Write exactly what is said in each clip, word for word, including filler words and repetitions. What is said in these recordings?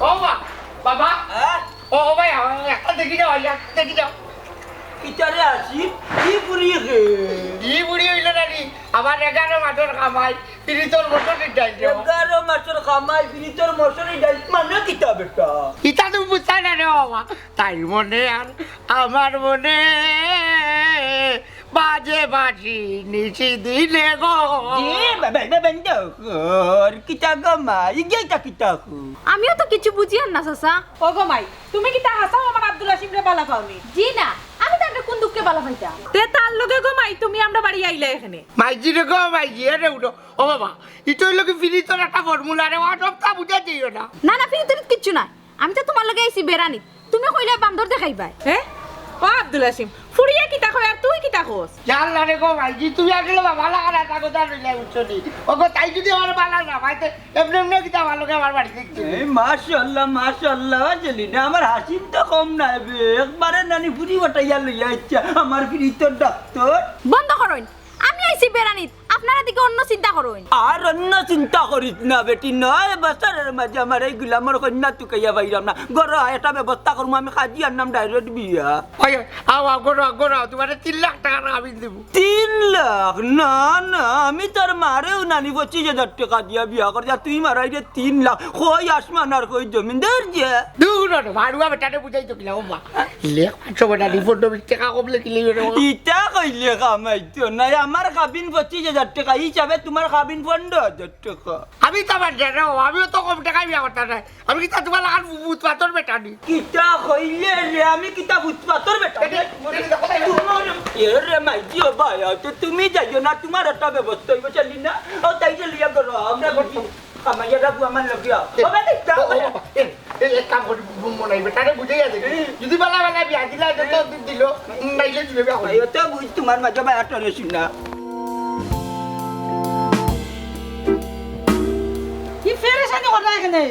ও বা, বাবা। হ্যাঁ? ও, ও ভাই, আমার একটা দেখি যাও, একটা দেখি যাও। কিতারে আছি? কি ফুড়ি রে? কি ফুড়ি অইলো না নি? আমার এগারো মাসর কামাই, পিরিতর মসুরির ডাইল রে। এগারো মাসর কামাই, পিরিতর মসুরির ডাইল, মানে কিতা বেটা? ইতা তুমি বুঝতায় না রে বাবা। তাই মনে আর আমার মনে বাজে বাঁশি নিশি দিনে গো। এ বাবা, বাবা, বন্ধ কর। কিতা গো মা, ইগিয়ে ইতা কিতা কও? আমিও তো কিচ্ছু বুঝিয়ার না, চাচা। ও গো মাই, তুমি কিতা হাছাউ আমার আব্দুল হাসিমরে বালা পাওনি? জি না, আমি তারে কুন দুখে বালা পাইতাম? তে তার লগে গো মাই, তুমি আমরার বাড়ি আইলা কেনে? মাইজি রে গো মাইজি, এরে উঠো। ও বাবা, ইটা অইলো কি পিরিতর একটা formula রে, ও সবটা বুঝাই দিও না। না, না, পিরিত টিরিত কিচ্ছু নাই। আমি তো তুমার লগে আইছি বেড়ানিত। তুমি কইলায় বান্দর দেখাইবায়। হে? ও আব্দুল হাসিম, ফুড়িয়ে কিতা কয় আর তুই কিতা কস? ইয়া আল্লাহ রে গো মাইজি, তুমি আসলে বাবা লাগা না, তা কথা রইলাই বুঝছো নি? ও গো, তাই যদি আমার বালা না পাইতে, এমনে এমনে কিতা আমার লগে আমার বাড়ি দেখতে? এই মাশাআল্লাহ, মাশাআল্লাহ, ও জেলিনা, আমার হাসিম তো কম নায় বে, একবারে নানি ফুড়ি উঠাইয়া লইয়া আইছে, আমার পিরিতর ডাক্তর। বন্ধ করইন, আমি আইছি বেড়ানিত, আপনারা দিকে অন্য চিন্তা করইন। আর অন্য চিন্তা করিস না বেটি, নয় বছরর মাঝে আমার এই গুলামর কইন্যা তুকাইয়া পাইরাম না। ঘরো আয়, একটা ব্যবস্থা করমু আমি, কাজিয়ার নাম direct বিয়া। ওই, আও, আও, ঘরো আও, ঘরো আও, তুমারে তিন লাখ টেকার কাবিন দিমু। তিন লাখ? না, না, আমি তোর মারেও নানি পঁচিশ হাজার টেকা দিয়া বিয়া করছি, আর তুই মারাইরে তিন লাখ। কই আসমান আর কই জমিন, ধৈর্য। দূর হ, বাড়ুয়া বেটারে বুঝাইতো কিলা, ও মা। লেখ পাঁচশো বেটা, রিপোর্ট নবীর টেকা কম লেখি লইবে রে, ও মা। ইতা কইলে কামাইতো নাই, আমার কাবিন পঁচিশ হাজার টেকা, ই হিসাবে তুমার কাবিন পনেরো হাজার টেকা। আমি তো আমার জানো, আমিও তো কম টেকায় বিয়া করতাম না। আমি কিতা তুমার লাখান ভূত পাথর বেটা নি? কিতা কইলে রে, আমি কিতা ভূত পাথর বেটা? এ, এ, এ, এ, এ, এ রে মাইজি, ও ভাই, তো তুমি যাইও না, তুমার একটা ব্যবস্থা অইবো, চলি না? ও তাই চলিয়া করো, আমরা বুঝি। কামাইয়া রাখবো আমার লগে। এ, ও ভাই, যাও ও, ও ভাই। বাবা, এ, এ, এক কাম করি, মনে হয় বেটারে বুঝাইয়া দেখি। হুম। যদি বালা বালা বিয়া দিলা, যত দিল, নাইলে দিবে বিয়া করি। ভাই, ও তো বুঝ তুমার মাঝে ভাই, আর টরে শুন না। কি ফেরেশানি করলা এখানে?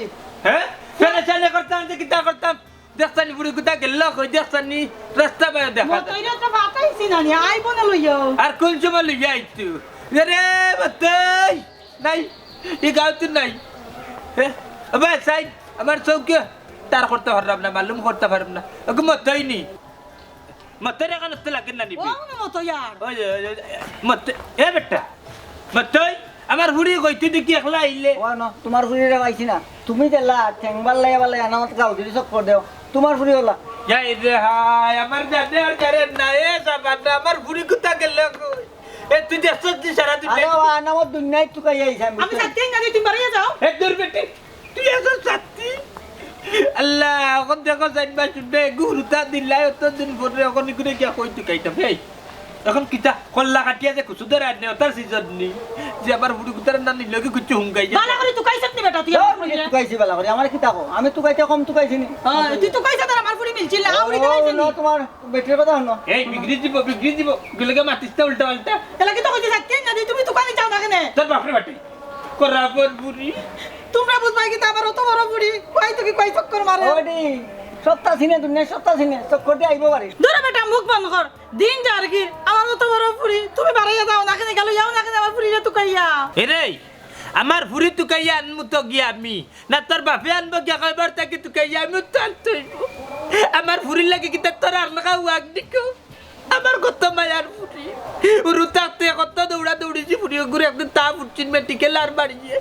হ্যাঁ? ফেরেশানি করতাম যে কিতা করতাম? দেখছনি ফুড়ি কুতা গেল, কই দেখছনি? রাস্তা বাইরে দেখা যায়। মতইরে তো বাতাইছি না নি, আইবো না লইয়াও। আর কোন সময় লইয়া আইতো? এরে মতই, নাই, ই গাঁওত নাই। হে, আবে সাইড, আমার চউখে তার করতা পাররাম না, মালুম করতা পাররাম না। ওকে মতই নি। মতইরে কানো তো লাগে না নিবি। ও, মতই আর। ওই, ওই, ওই, মতই, এ বেটা, মতই, আমার ফুড়ি কই, তুই দেখি একলা আইলে। ও না, তুমার ফুড়িরে পাইছি না। তুমি দিলা, ঠেং বাল্লাই বাল্লাই আনামত গাও, যদি চক্কর দেও। তুমার ফুড়ি অলা। যাই রে হায়, আমার জানে আর জানে না, এ জামানা, আমার ফুড়ি কুতা গেল কই? এ, তুই দেখছস নি সারা দুনিয়া? আরে, ও আনামত দুনিয়ায় তুকাই আইছে আমি। আমি যাইতে না, তুমি বাড়িয়ে যাও। এ, দূর বেটি। তুই এত চাত্তি? আল্লাহ, অখন দেখো, চাইর মাস উঠবে, গুরুতা দিলাই, অত দিন পরে অখন ইগুরে গিয়া কই তুকাইতাম? এই, অখন কিতা? কল্লা কাটিয়া যে কুচু ধরে আনে, অতার সিজন নি। যে আমার ফুড়ি কুতার না নিলে কি কুচু হুঙ্গাই যায়? বালা করি তুকাইছত নি বেটা, তুই আমার ফুড়িরে? তুকাইছি বালা করি, আমার কিতা কও? আমি তুকাইতে কম তুকাইছি নি? হ্যাঁ, তুই তুকাইছত আর আমার ফুড়ি মিলছিল না, আউরি ও, দিলাইছে না, নি? তুমার বেটির কথা হুনো। এই, বিগড়ি দিব, বিগড়ি দিব। গুলোকে মাতিস তো উল্টা পাল্টা। এলাকে তো কইতে চাইতে না, তুমি তুকানি চাও না কেনে? তোর বাপরে বাটি। করাবর বুড়ি। তুমরা বুঝবায় কিতা আমার অত বড় ফুড়ি? কই থাকি কই চক্কর মারে? ওডি, সত্তা চিনে দুনিয়া, সত্তা চিনে। চক্কর দি আইবো বাড়ি। ধরো বেটা, মুখ বন্ধ কর। দিন যার কি, আমার অত বড় ফুড়ি। তুমি বাড়াইয়া যাও না কেনে, গেল যাও না কেনে আমার ফুড়িরে তুকাইয়া? এরে, আমার ফুড়ি তুকাইয়া আনমু তো গিয়া আমি। না তোর বাপে আনবো গিয়া কয়বার থাকি তুকাইয়া আমি তো আনতে অইবো। আমার ফুড়ির লাগি কিতা তোর আর লাগা ওয়াক দিকো। আমার কত মায়ার ফুড়ি। উরু থাকতে কত দৌড়া দৌড়িছি ফুড়ি, ওগুরে একদিন তা ফুটছিল মেডিকেল আর বাড়িয়ে।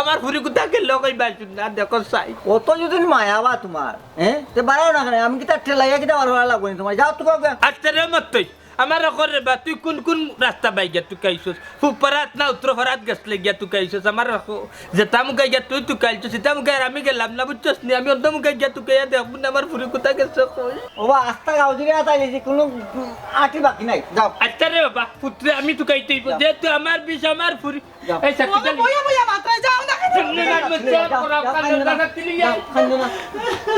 আমার ফুড়ি কুতা গেল কই বাইছুন না, দেখো চাই। অত যদি মায়া বা তুমার, হ্যাঁ? তে বাড়াও না কেনে, আমি কিতা ঠেলাইয়া কিতা বার করা লাগবো নি তুমার? যাও তো কাউকে। আচ্ছা রে মতই, আমার অখন রে বা, তুই কুন কুন রাস্তা বাইগা তুকাইছস? পুবপাড়াত না উত্তরপাড়াত গেছলে গিয়া তুকাইছস? আমার অখন যেতা মুখাই গিয়া তুই তুকাইছস, সেতা মুখাই আর আমি গেলাম না, বুঝছস নি? আমি অন্য মুখাই গিয়া তুকাইয়া দেখমু না, আমার ফুড়ি কুতা গেছে কই। ও বা, আস্তা গাঁও জুড়ে আতা গেছি, কুনু আটি বাকি নাই। যাও। আচ্ছা রে বাবা, পুত্রে আমি তুকাইতে অইবো, যাও। যেহেতু আমার বিষ আমার ফুড়ি। যাও। এই সাথে বলো, বইয়া বইয়া মাত্রায় যাও না কেনে? সামনে মার মধ্যে যাও, করা যাও, কান্না কান্না না। কান্না তুলি যাও, যাও। কান্না না।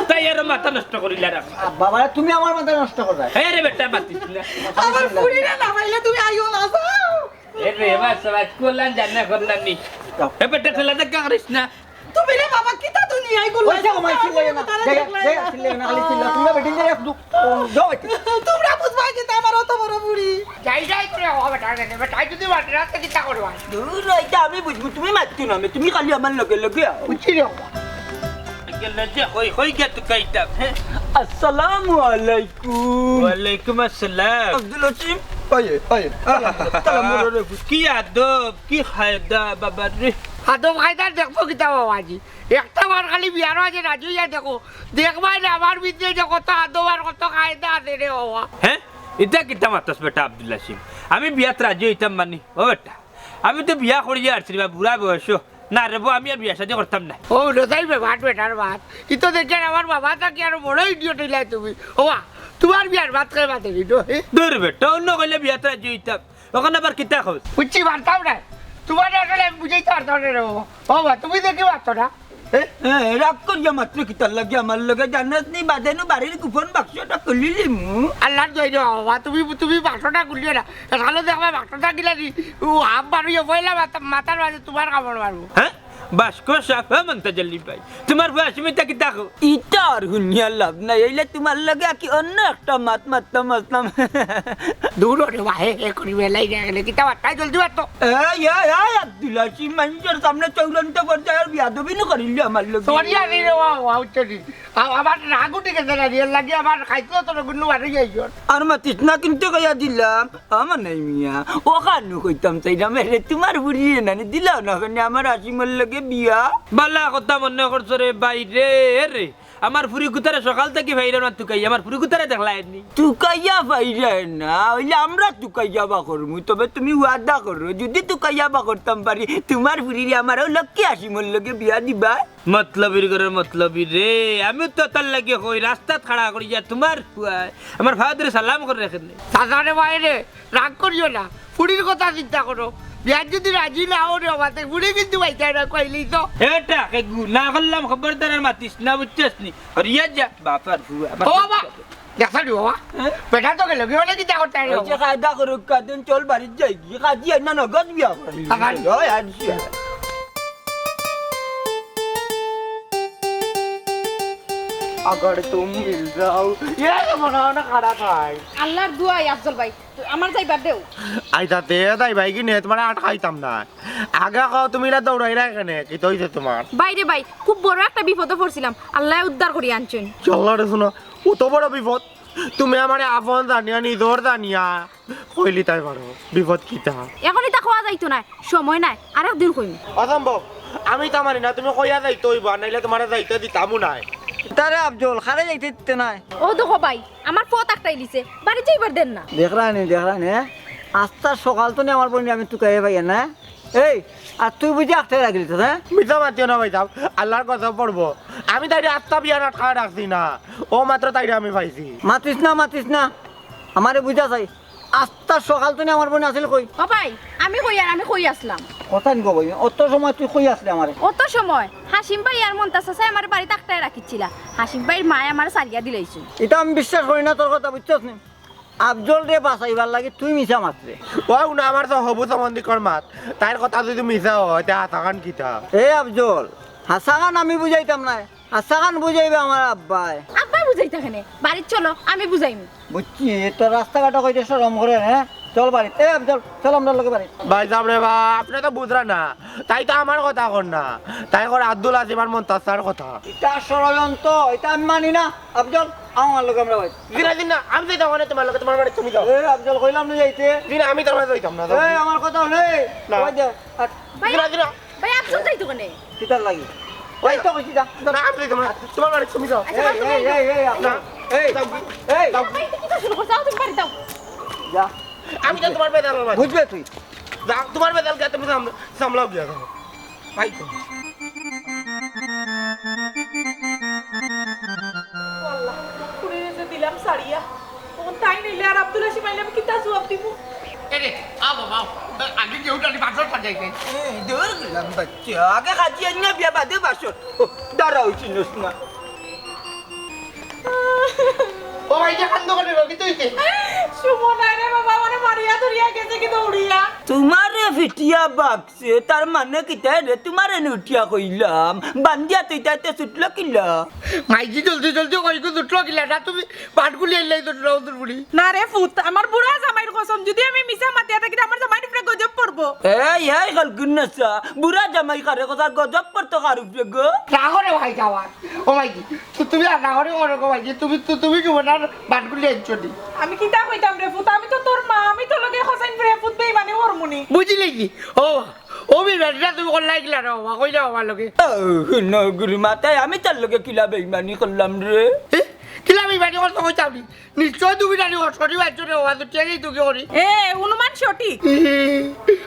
তাই আরো মাথা নষ্ট করিলা রাখ। আ, বাবা, তুমি আমার মাথা নষ্ট করো। এই রে বেটা, মাতিস না। আমার ফুড়িরে না পাইলে তুমি আইও না, যাও। এ রে, এবার সবাই স্কুল আর জানে এখন না নি। যাও। এ বেটা, ঠেলা ধাক্কা করিস না। তুমি রে বাবা, কিতা দুনিয়ায় গুলো ওই যে আমার চিল্লাইও না। তারা জায়গা, দেখলাই জায়গা না। চিল্লাইও না, খালি চিল্লা। তোমরা বেটিন জায়গা দু-, ও, যাও বেটি। তোমরা বুঝবায় কিতা আমার অত বড় ফুড়ি? যাই যাই করে ও বেটা, বেটা, বেটা, যদি মাঠে রাখতে কিতা করবা? দূর, এটা আমি বুঝবো, তুমি মাততো না, তুমি খালি আমার লগে লগে আও। বুঝছি রে বাবা। গেলে যে কই, কই গিয়া তুকাইতাম, হে? আসসালামু আলাইকুম। ওয়ালাইকুম আসসালাম। আব্দুল হাসিম, ওই, ওই, সালাম করো, সালাম করো রে। কি আদব, কি কায়দা, বাবা রে। আদব কায়দা দেখবো কিতা বাবাজি? একটা বার খালি বিয়ার মাঝে রাজি অইয়া দেখো, দেখবায় না আমার ভিতরে যে কত আদব আর কত কায়দা আছে রে বাবা। হে? ইতা কিতা মাতস বেটা আব্দুল হাসিম? আমি বিয়াত রাজি অইতাম মানি? ও বেটা, আমি তো বিয়া করিয়া আরছি রে বা, বুড়া বয়স। না রে বা, আমি আর বিয়া শাদি করতাম না। ও, রোজাই বেবাট বেটার মাত। ই তো দেখি আর আমার বাবা থাকি আরো বড় idiot অইলায় তুমি। ওবা, তুমার বিয়ার মাত কে মাতে নি, হে? দূর বেটা, অন্য কইলে বিয়াত রাজি অইতাম। অখন আবার কিতা কস? বুঝছি, মানতাম না। তুমারে আসলে আমি বুঝাইতাম পারতাম না রে বাবা। ওবা, তুমি দেখি মাতো না। এ, এ, রাগ করিয়া মাতরে কিতার লাগি আমার লগে? জানস নি বাদে নু বাড়ির গোপন বাক্সটা খুলিলিমু। আল্লার দোয়াই রে বাবা, তুমি, তুমি বাক্সটা খুলিও না। তাইলে দেখবায় বাক্সটা কিলা দি, ও হাফ বারইয়া পয়লা মাথা-, মাথার মাঝে তুমার কামড় মারবো। হে? বাক্স সাফ, হে মন্তাজ আলী ভাই। তুমার ফুয়া আসিমে ইতা কিতা কয়? ইতা আর হুনিয়া লাভ নাই, অইলে তুমার লগে আকি অন্য একটা মাত মাততাম আছলাম। দূর রে বা, হে, হে করি বেলাই না গেলে, কিতা মাত, তাই জলদি মাত তো। এই, এই, এই, আব্দুল হাসিম, মানষর সামনে চৌড়ান্ত পর্যায়ের বিয়াদবি নু করিলি আমার লগে। Sorry, আরে রে বা, বা, উঠছে নি। আ-, আমার রাগ উঠি গেছে না, রিয়েল লাগি আমার খাইতে তো গুল্লু বাড়ি যাই জোর। আর মাতিস না কিন্তু কইয়া দিলাম। আমার নাই মিয়া, অখান নু কইতাম চাইরাম, এরে তুমার ফুরিরে নানি দিলাও না কেনে আমার আসিমর লগে বিয়া? বালা কথা মনে করছো রে ভাই রে, এরে। আমার ফুরি কুতারে সকাল থাকি পাইরাম না তুকাইয়া, আমার ফুরি কুতারে দেখলায় নি। তুকাইয়া পাইরায় না, অইলে আমরা তুকাইয়া বার করমু, তবে তুমি ওয়াদা করো, যুদি তুকাইয়া বার করতাম পারি, তুমার ফুরিরে আমার অউ লক্ষ্মী আসিমর লগে বিয়া দিবায়। মতলবির ঘরর মতলবি রে, আমিও তো তার লাগি কই, রাস্তাত খাড়া করিয়া তুমার ফুয়ায় আমার ফাও ধরি সালাম করে রাখের নি। চাচা রে ভাই রে, রাগ করিও না, ফুরির কথা চিন্তা করো। বিয়াত যুদি রাজি না অও রে বাবা, তে ফুরি কিন্তু পাইতায় না, কইলেই তো। এ বেটা, কেগু না করলাম, খবরদার আর মাতিস না, বুঝছস নি? হরিয়া যা, বাপ আর ফুয়া, আমার ও বাবা, দেখছো নি বাবা? হে? বেটা তো গেল, গিয়া অনে কিতা করতে আরে ওই যে বাবা? কায়দা করুক, কাদিন চল বাড়িত যাইগি, কাজি আইনা নগদ বিয়া করি। আবার? ওই আনছি। अगर तुम मिल जाओ, এ মনে অয় না খারাপ অয়। আল্লার দোয়াই আফজল ভাই, আমার যাইবার দেও। আইতাতে যাইবায় কিনে, তুমারে আটকাইতাম না। আগে কও তুমি ইলা দৌড়াইরায় কেনে, কিতা অইছে তুমার? ভাই রে ভাই, খুব বড় একটা বিপদো পড়ছিলাম, আল্লায় উদ্ধার করি আনছইন। আল্লারে হুনো, অত বড় বিপদ, তুমি আমারে আপন জানিয়া, নিজর জানিয়া কইলিতায় পারো, বিপদ কিতা? অখন ইতা কওয়া যাইতো নায়, সময় নাই, আরেক দিন কইমু। অসম্ভব, আমি ইতা মানি না, তুমি কইয়া যাইতে অইবো, আর নাইলে তুমারে যাইতে দিতামও নায়। তারে আফজল, কারে যাইতে দিতে নায়। ও দেখো ভাই, আমার পথ আটকাইলিছে, বাড়িত যাইবার দেন না। দেখরায়নি, দেখরায়নি, হে? আস্তা সকাল তনে আমার বইনরে আমি তুকাইয়া পাইয়ার না। এই, আর তুই বুঝি আটকাই রাখলি তো, হে? মিছা মাতিও না ভাইসাব, আল্লার গজব পড়বো। আমি তাইরে আস্তা বিয়ান আটকাই রাখছি না, অউ মাত্র তাইরে আমি পাইছি। মাতিস না, মাতিস না, আমারে বুঝা চাই। আস্তা সকাল তনে আমার বইন আছিল কই? ও ভাই, আমি কইয়ার, আমি কই আছলাম। কথা নি গো ভাই, অত সময় তুই কই আছলে আমারে? অত সময় হাসিম ভাই আর মন্তাজ চাচায় আমারে বাড়িত আটকাই রাখিছিলা। হাসিম ভাইর মায় আমারে ছাড়িয়া দিলাইছইন। ইতা আমি বিশ্বাস করি না তোর কথা, বুঝছস নি? আফজলরে বাঁচাইবার লাগি তুই মিছা মাতরে। অউ না, আমার তো হবু সম্বন্ধিকর মাত, তাইর কথা যুদি মিছা অয়, তে হাছাখান কিতা? এ আফজল, হাছাখান আমি বুঝাইতাম নায়, হাছাখান বুঝাইবা আমার আব্বায়। আব্বায় বুঝাইতা কেনে? বাড়িত চলো, আমি বুঝাইমু। বুঝছি, তোর রাস্তাঘাটো কইতে শরম করে, হে? চল বাড়িত। এ আফজল, চল আমরার লগে বাড়িত। ভাইসাব রে বা, আপনে তো বুঝরা না, তাই তো আমার কথা কর না, তাই কর আব্দুল আজিম আর মন্তাজ চাচার কথা। ইতা ষড়যন্ত্র, ইতা আমি মানি না। আফজল, আও আমার লগে আমরার বাড়িত। জি না, জি না, আমি যাইতাম না তুমার লগে, তুমার বাড়িত তুমি যাও। এ আফজল, কইলাম না যাইতে। জি না, আমি তুমার বাড়িত যাইতাম না, যাও। এ, আমার কথা হুন, এ। না। ওই দে, আর ভাই, জি না, জি না। ভাই, আফজল যাইতো কেনে? কিতার লাগি? ওই তো কইছি, যা, যা। না, আমি যাইতাম না। তুমার বাড়িত তুমি যাও। আচ্ছা, এই, এই, এই, এই, আফজল, না। এই, যাও। এই। যাও। ভাই, তুমি কিতা শুরু করছো? যাও, তুমি বাড়িত যাও। যা। আমি তো তুমার বেজাল আমার। বুঝবে তুই। যাও, তুমার বেজাল গিয়া তুমি সামলা-, সামলাও গিয়া যাও। ভাই তো। ও আল্লাহ, ফুরিরে যে দিলাম ছাড়িয়া, অখন তাই নাইলে আর আব্দুল হাসিম আইলে আমি কিতা জুয়াব দিমু? এরে, আও বাবা, আও। আগে কেউ টানি বাসর সাজাইতে। এ, দূর গেলাম বাচ্চা। আগে কাজি আইনা বিয়া বাদে বাসর। ও, দাঁড়াও, চিনস না। ও ভাই, যে কান্দ করে রবি তুই কে? সুমন, আরে বাবা, মানে মারিয়া ধরিয়া গেছে কি দৌড়িয়া। তোমারে ফিটিয়া বাক্সে, তার মানে কিতা রে? তোমারে নুটিয়া কইলাম, বান্দিয়া তুই তাইতে ছুটলো কিলা? মাইজি জলদি জলদি কই গো, ছুটলো কিলা? না তুমি বাটগুলি এলাই তো রাউদুর বুড়ি। না রে ফুত, আমার বুড়া জামাইর কসম, যদি আমি মিছা মাতিয়া থাকি, আমার জামাইর উপরে গজব পড়বো। এই, এই, হলগুন নাসা, বুড়া জামাই কারে কথা গজব পড়তো কার উপরে গো? না করে ভাই যাওয়ার। ও মাইজি, তু-, তুমি আর না করে মনে করো ভাই, যে তুমি, তু-, তুমি কি মনে আর বাটগুলি আনছো নি? আমি কিতা কইতাম রে ফুত, আমি তো তোর মা, আমি তো লগে হোসেন রে ফুত বেইমানি করমুনি। বুঝিলে কি? ও, ও বেইমানিটা তুমি করলাই কিলা রে বাবা, কইলে বাবা লগে। ও, নগুর মাথায় আমি তার লগে কিলা বেইমানি করলাম রে? এ? কিলা বেইমানি করতো কইতাম নি? নিশ্চয় তুমি জানি ও সরি বাইছো রে বাবা, তো টেনেই তো কি করি। এ, অনুমান সঠিক।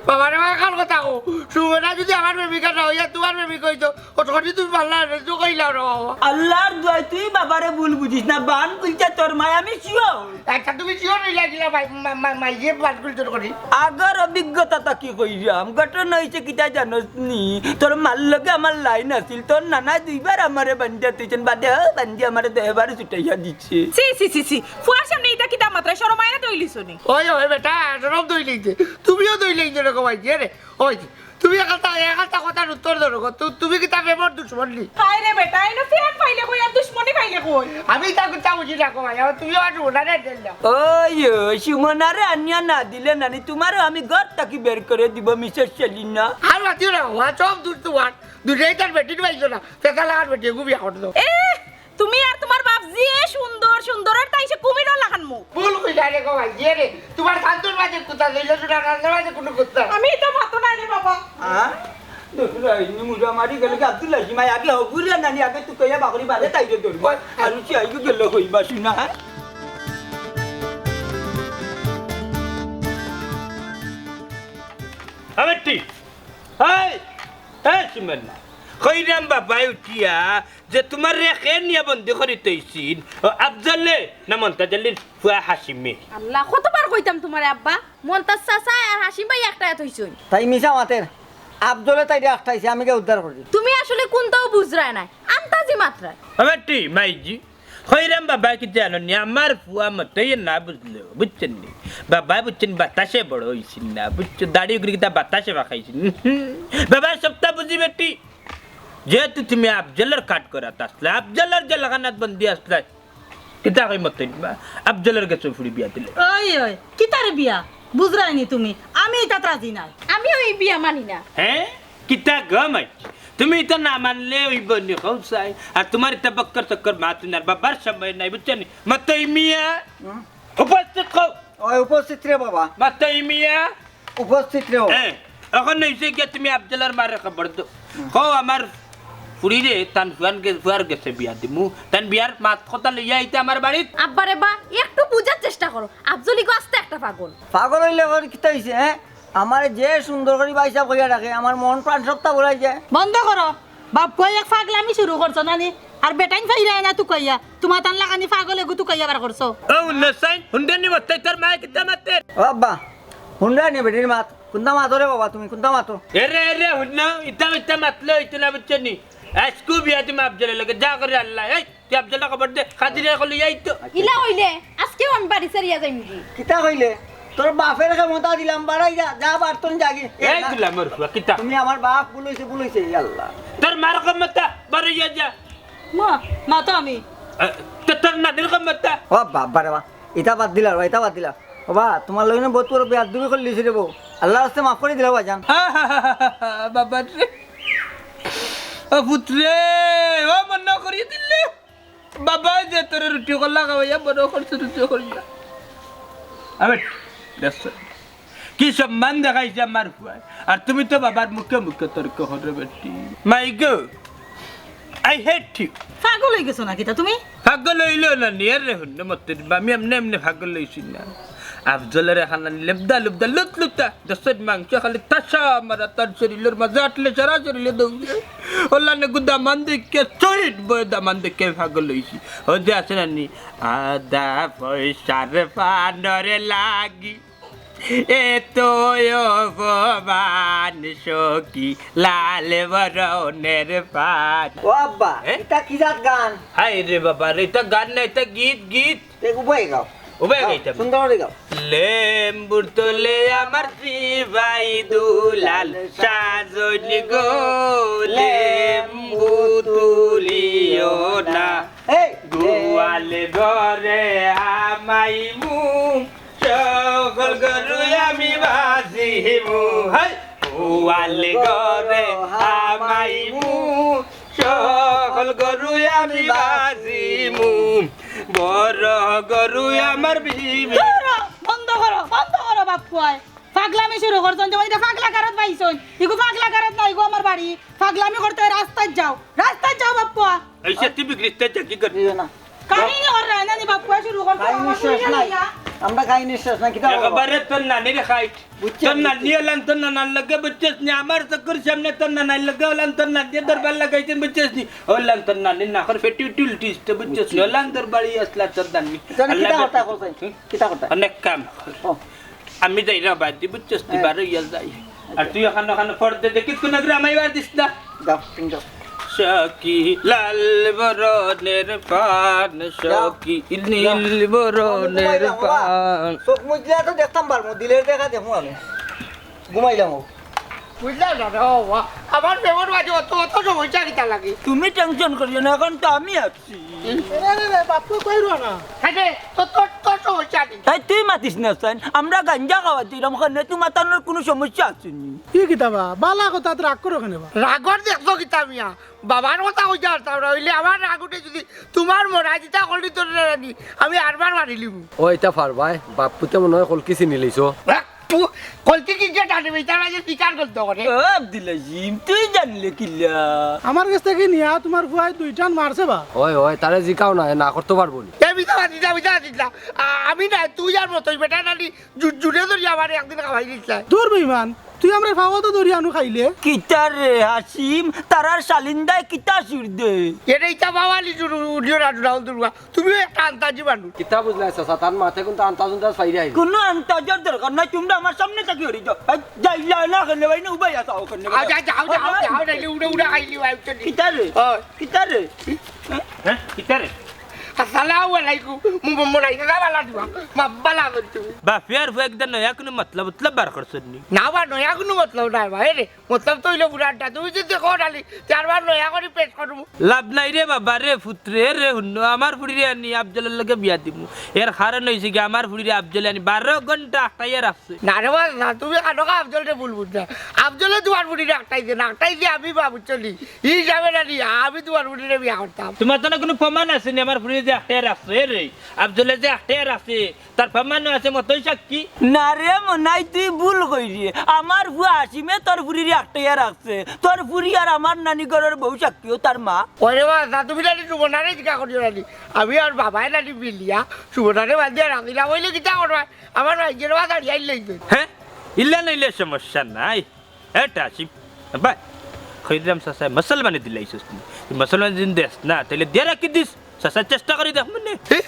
বাবা রে বাবা, কার কথা কো? সুমনা যদি আমার প্রেমিকা না হইয়া তোমার প্রেমিকা হইতো, ও সরি তুমি পারলা না, তুই কইলাও রে বাবা। আল্লাহর দোয়াই তুই বাবারে ভুল বুঝিস না, বান খুলছে তোর মায়, আমি sure। আচ্ছা, তুমি sure হইলা কিলা ভাই, মা-, মা-, মাইয়ে বান খুলছে করি? আগর অভিজ্ঞতা তা কি কইরাম, ঘটনা হইছে কিতা জানোস নি? তোর মার লগে আমার লাইন আছিল, তোর নানা দুইবার আমারে বান্ধিয়া তুইছেন, বাদে ও বান্দি আমারে দশ বার ছুটাইয়া দিছে। ছি, ছি, ছি, ছি। ফুয়ার সামনে ইতা কিতা মাতরায়, শরম আয় না তো ইলিছো নি? ওই, ওই বেটা, শরম তো ইলিছে। তুমিও তো ইলিছে রে কমাই দিয়ে রে। ওই, তুমি একালতা, একালতা কথার উত্তর ধরো গো। তু-, তুমি কিতা প্রেমর দুশমন নি? হায় রে বেটা, এনো প্রেম পাইলে কই আর দুশমনি পাইলে কই? আমি তা কিতা বুঝি না কমাই, আমার তুমি আমার সুমনারে দিল না। ওই, ওই, সুমনারে আনিয়া না দিলে নানি, তোমারও আমি ঘর থাকি বের করে দিব, মিসেস সেলিনা। আর মাতিও না, ওয়া সব দূর তোমার। দুটাই তার বেটির পাইছো না, পেতা লাগার বেটি, খুব ইয়া করতো। এ, তুমি আর তোমার বাপ যে সুন্দর, সুন্দর আর তাই সে কুমিরর লাখান মুখ। ভুল কইলা রে গো ভাই, যে রে, তোমার কান্দর মাঝে কুতা দিল, তোমার কান্দর মাঝে কোনো কুতা। আমি তো মাতো না রে বাবা। হ্যাঁ? দেখো না, এই মুজা মারি গেল কি আব্দুল হাসিম, আই আগে হগুরিয়া নানি আগে তুই কইয়া বাকরি বাদে তাই যে ধরবো। আর উচি আইগো গেল কইবা শুনা, হ্যাঁ? আবেটি, এই, এই সুমনা, কইরাম বাবাই উঠিয়া যে তোমার রে খে নিয়া বন্দি করি তৈছিন, ও আফজলে না মন্তাজ আলীর ফুয়া হাসিমে? আল্লাহ, কতবার কইতাম তোমারে আব্বা, মন্তাজ চাচা আর হাসিম ভাই একটা থইছইন। তাই মিছা মাতের, আফজলে তাইরে আটকাইছে, আমি গিয়া উদ্ধার করি। তুমি আসলে কোনটাও বুঝরায় নাই, আন্তাজি মাতরায়। আবেটি, মাইজি, খৈরাম বাবা কিতা জানো নি, আমার ফুয়া মতই না বুঝলো, বুঝছেন নি? বাবা বুঝছেন, বাতাসে বড় হইছেন না, বুঝছো? দাড়ি উগরি কিতা বাতাসে বাকাইছেন। বাবা সবটা বুঝি বেটি, যেহেতু তুমি আফজলর কাঠগড়াত আসলা, আফজলর জেলখানাত বন্দি আসলা, কিতা কই মতই বা, আফজলর গেছে ফুড়ি বিয়া দিলে। ওই, ওই, কিতার বিয়া? বুঝরায়নি তুমি, আমি ইতাত রাজি নাই। আমিও এই বিয়া মানি না। হ্যাঁ? কিতা গো মাই? তুমি ইতা না মানলে অইবো নি কও চাই। আর তোমার ইতা বক্কর চক্কর মাত নার বাবার সময় নাই, বুঝছো নি? মতই মিয়া, হুম? উপস্থিত কও। ওই উপস্থিত রে বাবা। মতই মিয়া। উপস্থিত রে বাবা। হ্যাঁ, এখন হইছে গিয়া তুমি আফজলর মারে খবর দাও। হুম। কও আমার ফুড়িরে তান ফুয়ান গে-, ফুয়ার গেছে বিয়া দিমু। তান বিয়ার মাত কথা লইয়া আইতে আমার বাড়িত। আব্বা রে বা, একটু বুঝার চেষ্টা করো। আফজল ইগু আস্তা একটা পাগল। পাগল হইলে এখন কিতা হইছে, হ্যাঁ? আমারে যে সুন্দর করি ভাইসাব কইয়া ডাকে, আমার মন প্রাণ সবটা ভুলাই যায়। বন্ধ করো, বাপ কই এক পাগলামি শুরু করছো নানি? আর বেটাইন ফাইরায় না তুকাইয়া, তোমার তান লাখানি পাগল এগু তুকাইয়া বার করছো। ও হুনছাইন, হুনরায়নি মতই তোর মায়ে কিতা মাতের? ও আব্বা, হুনরায়নি বেটির মাত, কুনতা মাতো রে বাবা তুমি, কুনতা মাতো? এরে, এরে, হুনো, ইতা, ইতা মাতলে অইতো না, বুঝছো নি? আইজকু বিয়া দিমু আফজলর লগে, যা করে আল্লাহ, এই। তুই আফজলরে খবর দে, খাদিরে কলি আইতো। ইলা অইলে, আইজকেউ আমি বাড়ি ছাড়িয়া যাইমুগি। কিতা কইলে? তোর বাপের ক্ষমতা দিলাম, বাড়াই যা, যা বাড়তন যাগি। এই না। দিলাম ওর ফুয়া, কিতা? তুমি আমার বাপ, ভুল হইছে, ভুল হইছে, ইয়া আল্লাহ। তোর মার ক্ষমতা, বাড়াইয়া যা। মা, মা তো আমি। এ, তো তোর নানির ক্ষমতা। ও বাবা রে বাবা, ইতা বাদ দিলা রে বা, ইতা বাদ দিলা। ও বা, তোমার লগে না বহুত বড় বেয়াদবি করিলিছি রে বউ। আল্লাহর রাস্তে মাফ করি দিলা ভাইজান। বাবা রে। ও পুত্রে, ও মন করিয়া দিলে। বাবায় যে তোরে রুটি কলা খাওয়াইয়া বড় করছে, রুটি করিয়া। আবে, দেখছো? কি সম্মান দেখাইছে আমার ফুয়ায়। আর তুমি তো বাবার মুখে মুখে তর্ক করো বেটি। মাই গো, I hate you। পাগল হই গেছো নাকি তা তুমি? পাগল হইলো না, নিয়ে রে হুন্ডে মতে। আমি এমনি এমনি পাগল হইছি না। আফজলরে খানা লেবদা লুবদা লুতলুতা, দশের মাংস খালি তাসা মারা, তার শরীরের মাঝে আটলে সারা শরীরে দৌড়ে। ওলা নে গুদা মান দেখে, শহীদ বয়ে দামান দেখে পাগল হইছি। ও যে আছে না নি, আদা পয়সার পানরে লাগি। এত অপমান সখী লাল বরণের পান। ও আব্বা, এ? ইটা কি জাত গান? হায় রে বাবা রে, ইটা গান না, ইটা গীত, গীত। তে উবাই গাও। উবাই গাও, গাইতাম। সুন্দর করে গাও। লেম্বুর তলে আমার সিপাই দুলাল, সাজনি গো, লেম্বু তুলিও না। এই, গোয়াল ঘরে হামাইমু, সকল গরু আমি বাজিমু। হাই, গোয়াল ঘরে হামাইমু, সকল গরু আমি বাজিমু। বড় গরু আমার বিবি। ধরো, বন্ধ করো, বন্ধ করো, বাপ পুয়ায়। পাগলামি শুরু করছইন, যেমন ইটা পাগলা গারদ পাইছইন। ইগু পাগলা গারদ না, ইগু আমার বাড়ি। পাগলামি করতে হয়, রাস্তায় যাও, রাস্তায় যাও, বাপ পুয়া। এই সে তুই বিগড়িস, তাই যা কি করবি? দিও না। কাহিনী ওর রায়নানি বাপ পুয়া শুরু করছে, কাহিনী আমার শেষ শুরু নাই। হইয়া। আমরা কাহিনী শেষ না, কিতা করবো? একেবারে তোর নানিরে খাইট। বুঝছি, তোর বুঝছি। নানি অলান তোর নানার লগে, বুঝছস নি? আমার চকুর সামনে তোর নানার লগে অলান তোর নানিয়ে দরবার লাগাইছইন, বুঝছস নি? অলান তোর নানির নাকর ফেটি উঠি উল্টিস তো, বুঝছস নি? বুঝছি। অলান তোর বাড়ি আসলা তোর নানি। জানি আল্লাহ কিতা বাকি। কথা কইছইন? হুম? কিতা কথা? অনেক কাম। ও। আমি যাই রে বাদ দি, বুঝছস নি? হ্যাঁ। বার অইয়া যাই। আর তুই ওখানে, ওখানে পর্দা দেখিস, কোন গ্রামে বার দিস না। যাও, তুমি যাও। সখী লাল বরণের পান, যাও। সখী যাও। নীল বরণের আমি তো বাইরে, বাবা। পান। চোখ মুজলে তো দেখতাম পারমু, দিলের দেখা দেখমু আমি। ঘুমাইলাম ও। বুঝলাম না রে বাবা, আমার প্রেমর মাঝে অত, অত সমস্যা কিতা লাগে? তুমি টেনশন করিও না, এখন তো আমি আছি। এরে, এরে, এরে, বাপু কইরো না। হ্যাঁ রে, তো তোর, তোর সমস্যা নেই। এই তুই মাতিস না, হুসাইন। আমরা গাঞ্জা খাওয়াতে এরম খানে তুই মাতানোর কোনো সমস্যা আছে নি। কি কিতা বা? বালা কথা, তো রাগ করো কেনে বা? রাগর দেখছো কিতা মিয়া? বাবার কথা কইতে পারতাম না, অইলে আমার রাগ উঠে যদি তোমার মরা যেটা করলি তোর রানি, আমি আরবার মারিলিমু। ও, ইতা পারবায়, বাপ্পুতে মনে হয় কলকি চিনি লইছো। বাপ্পু, কলকি কি যে টানে, ইতার মাঝে শিকার করতে করে। ও আব্দুল আজিম, তুই জানলে কিলা? আমার গেছ থাকি নিয়া তোমার ফুয়ায় দুইটান মারছে বা? ওই, ওই, তারে জিকাও না, এ না করতে পারবো নি। এ মিছা মাতিস না, মিছা মাতিস না। আ-, আমি না, তুই আর মতই বেটা নানি জু-, জুরে ধরি আমারে একদিন খাওয়াই দিস না। দূর বেইমান, তুই আমরার ফাওয়া তো ধরি আনু খাইলে। কিতা রে হাসিম, তারার শালিন্দায় কিতা সুর দে? এরে ইতা বাওয়ালি জুরু উডিও রাডু রাহুল দুর্গা। তুমিও একটা আন্তাজি মানুষ। কিতা বুঝলাই চাচা, তার মাতে কিন্তু আন্তাজ উন্তাজ ফাইরে আইবে। কোনো আন্তাজর দরকার নাই, তোমরা আমার সামনে থাকি হরি যাও। এই, যাইলা না কেনে ভাই, না উবাই আছো কেনে? আ, যা, যাও, যাও, যাও, নাইলে উড়ে উড়ে আইলি ভাই, চলি। কিতা রে? ওই। কিতা রে? হ্যাঁ? কিতা রে? আসসালামু আলাইকুম। মু-, মু-, মুরাই দাদা বালা দিবা। মা বালা করতে। বাফিয়ার ফুয়া একদম নয়া কোনো মতলব উতলব বার করছইন নি? না বা, নয়া কোনো মতলব নাই বা। এ রে, মতলব তো অইলো বুড়াটা। তুমি যদি কও ডালি, চারবার নয়া করি পেশ করমু। লাভ নাই রে বাবা রে, ফুতরে রে, হুনো, আমার ফুড়িরে আনি আফজলর লগে বিয়া দিমু। এর কারণ অইছে কি, আমার ফুড়িরে আফজলে আনি বারো ঘন্টা আটকাইয়া রাখছে। না রে বা, না, তুমি কানো কা আফজলরে ভুল বুঝছো। আফজলে তোমার ফুড়িরে আটকাইছে না, আটকাইছে আমি বা, বুঝছো নি? ই হিসাবে না নি, আমি তোমার ফুড়িরে বিয়া করতাম। তোমার তো না কোনো প্রমাণ আছে নি আমার ফুড়িরে যে আটকাইয়া রাখছে, এ রে, আফজলে যে আটকাইয়া রাখছে, তার প্রমাণও আছে, মতই সাক্ষী। না রে মনাই, তুই ভুল কইরে। আমার ফুয়া হাসিমে তোর ফুড়িরে আটকাইয়া রাখছে। তোর ফুড়ি আর আমার নানি ঘরর বউ সাক্ষী, ও তার মা। ওরে বা, তা তুমি নানি সুবর্ণারে জিকা করিও নানি। আমি আর বাবায় নানি মিলিয়া সুবর্ণারে বান্ধিয়া রাখিলাম, অইলে কিতা করবা? আমার ভাইয়ের বা দাঁড়িয়ে আইলেই তো। হ্যাঁ? ইলা নাইলে সমস্যা নাই। এ টাসিম, ভাই, খৈরাম চাচায় মুসলমানি দিলাইছস নি? তুই মুসলমানি দিন দেস না, তাইলে দিয়া রাখি দিস। চাচা চেষ্টা করি দেখ মনে। এ?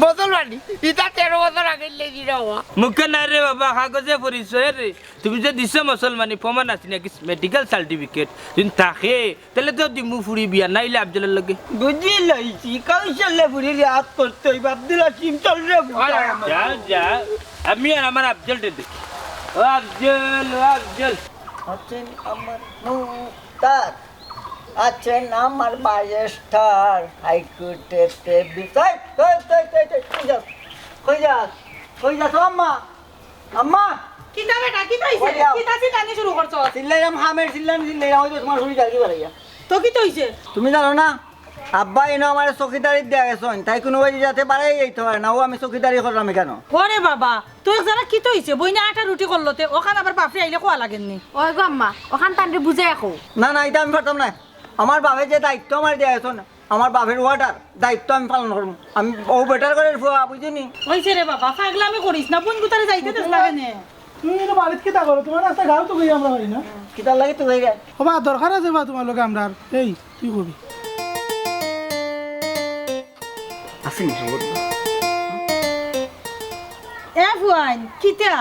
মুসলমানি? ইতা তেরো বছর আগে লেগি রে বাবা। মুখে না রে বাবা, কাগজে পড়িছ, এ রে। তুমি যে দিছো মুসলমানি, প্রমাণ আছে নাকি? মেডিকেল সার্টিফিকেট যদি থাকে, তাইলে তো দিমু ফুড়ি বিয়া, নাইলে আফজলর লগে। বুঝি লইছি, কৌশলে ফুড়িরে আত করতে অইব। আব্দুল হাসিম, চল রে, ফুড়ি। যা, যা। আমি আর আমার আফজলরে দেখি। ও আফজল, ও আফজল। আছেন আমার মুক্তার, আছেন আমার ম্যাজিস্ট্রেট, হাইকোর্টেতে বিচার। এই, এই, এই, এই, কই যাস? কই যাস? কই যাস, ও আম্মা? আম্মা! কিতা বেটা, কিতা অইছে? কই যাও? কিতা চিল্লানি শুরু করছো? চিল্লাইলাম, হামের চিল্লানি চিল্লাইলাম, ওই তো তোমার শরীর জাগি বাড়াইয়া। তো কিতা অইছে? তুমি জানো না? আব্বা এনো আমার চকিদারি দিয়া গেছইন, তাই কোনো বাড়ি যাতে বাড়াই যাইতে পারে না, ও আমি চকিদারি করলাম কেন? ওরে বাবা, তো এক জানা কিতা অইছে? বইনে আটা রুটি করলো তে, ওখান আবার বাপরে আইলে কোয়া লাগেননি। ওই গো আম্মা, ওখান তানরে বুঝাই রাখো। না, না, এটা আমি পারতাম না। আমার বাপে যে দায়িত্ব আমার দিয়া গেছইন, আমার বাপের অর্ডার, দায়িত্ব আমি পালন করমু। আমি ও বেটার ঘরের ফুয়া, বুঝছো নি? অইছে রে বাবা, পাগলামি করিস না, বোন গুতারে যাইতে দেস না কেনে? তুমি এটা বাড়িত কিতা করো? তোমার রাস্তা গাও তো গই আমরা বাড়ি না। কিতার লাগি তো গই গায়? ও বা, দরকার আছে বা তোমার লগে আমরার। এই, তুই কবি। আছে নি খবর? এ ফুয়াইন, কিতা?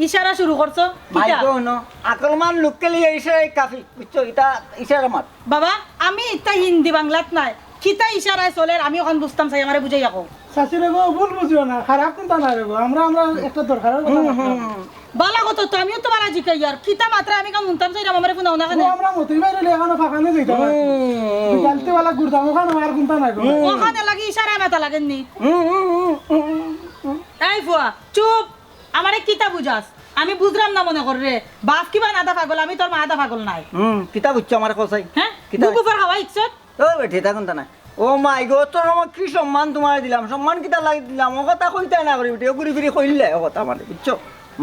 ইশারা শুরু করছো? মাই কিতা? গো, হুনো, আকলমান লোককে লিয়ে ইশারাই কাফি, বুঝছো? ইটা ইশারা মাত। বাবা, আমি ইতা হিন্দি বাংলাত নায়, কিতা ইশারায় চলের আমি অখন বুঝতাম চাই, আমারে বুঝাইয়া কও। চাচি রে গো, ভুল বুঝিও না, খারাপ কুন্তা নায় রে গো, আমরা, আমরা একটা দরকারর কথা মাতলাম। বালা কথা তো, আমিও তো বালা জিকাইয়ার, কিতা মাতরা আমি কান হুনতাম চাইরাম, আমারে হুনাও না কেনে? ও, আমরা মতি ভাইরে লইয়া এখানো ফাঁকানো যাইতাম আর কি। বিকালতে বালা ঘুরতাম, অখান আর কুন্তা নায় গো। অখান এর লাগি ইশারায় মাতা লাগের নি। এই ফুয়া, চুপ! আমারে কিতা বুঝাস? আমি বুঝরাম না মনে কররে। বাপ কিবা আধা পাগল, আমি তোর মা আধা পাগল নায়। হুম, কিতা বুঝছো আমারে কও চাই? হ্যাঁ? কিতা? বুকু ফর হাওয়া ইচ্ছত? ও বেটি, তা কুন্তা নায়। ও মাই গো, তোর আমার কি সম্মান তোমারে দিলাম, সম্মান কিতা লাগি দিলাম, ও কথা কইতায় না করি বেটি, ও ঘুরি ফিরি কইলে ও কথা আমারে, বুঝছো?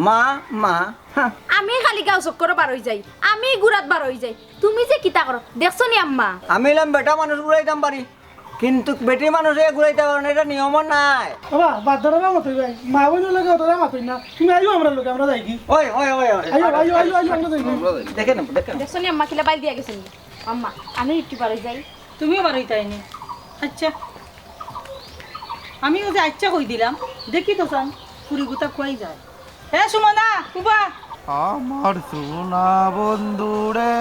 মা, মা, হ্যাঁ। আমি খালি গাঁও চক্করো বার অই যাই, আমি ঘুরাত বার অই যাই, তুমি যে কিতা করো দেখছো নি আম্মা? আমি অইলাম বেটা মানুষ, ঘুরাইতাম পারি, কিন্তু বেটি মানুষে ঘুরাইতা পারে না, ইটা নিয়মও নায়। বাবা, বাদ দেও রে বা মতই ভাই, মা বইনর লগে অতটা মাতইন না, তুমি আইও আমরার লগে, আমরা যাইগি। ওই, ওই, ওই, ওই। আইও, আইও, আইও, আইও, আমরা যাইগি। দেখে নেব, দেখে নেব। দেখছো নি আম্মা কিলা বাইল দিয়া গেছইন? আম্মা, আমি একটু বার অই যাই। তুমিও বার অইতায় নি? আচ্ছা, আমিও যে আচ্ছা কই দিলাম, দেখি তো চান, ফুরি গুতা কই যায়। এ সুমনা, উবা। আমার সোনা বন্ধু রে,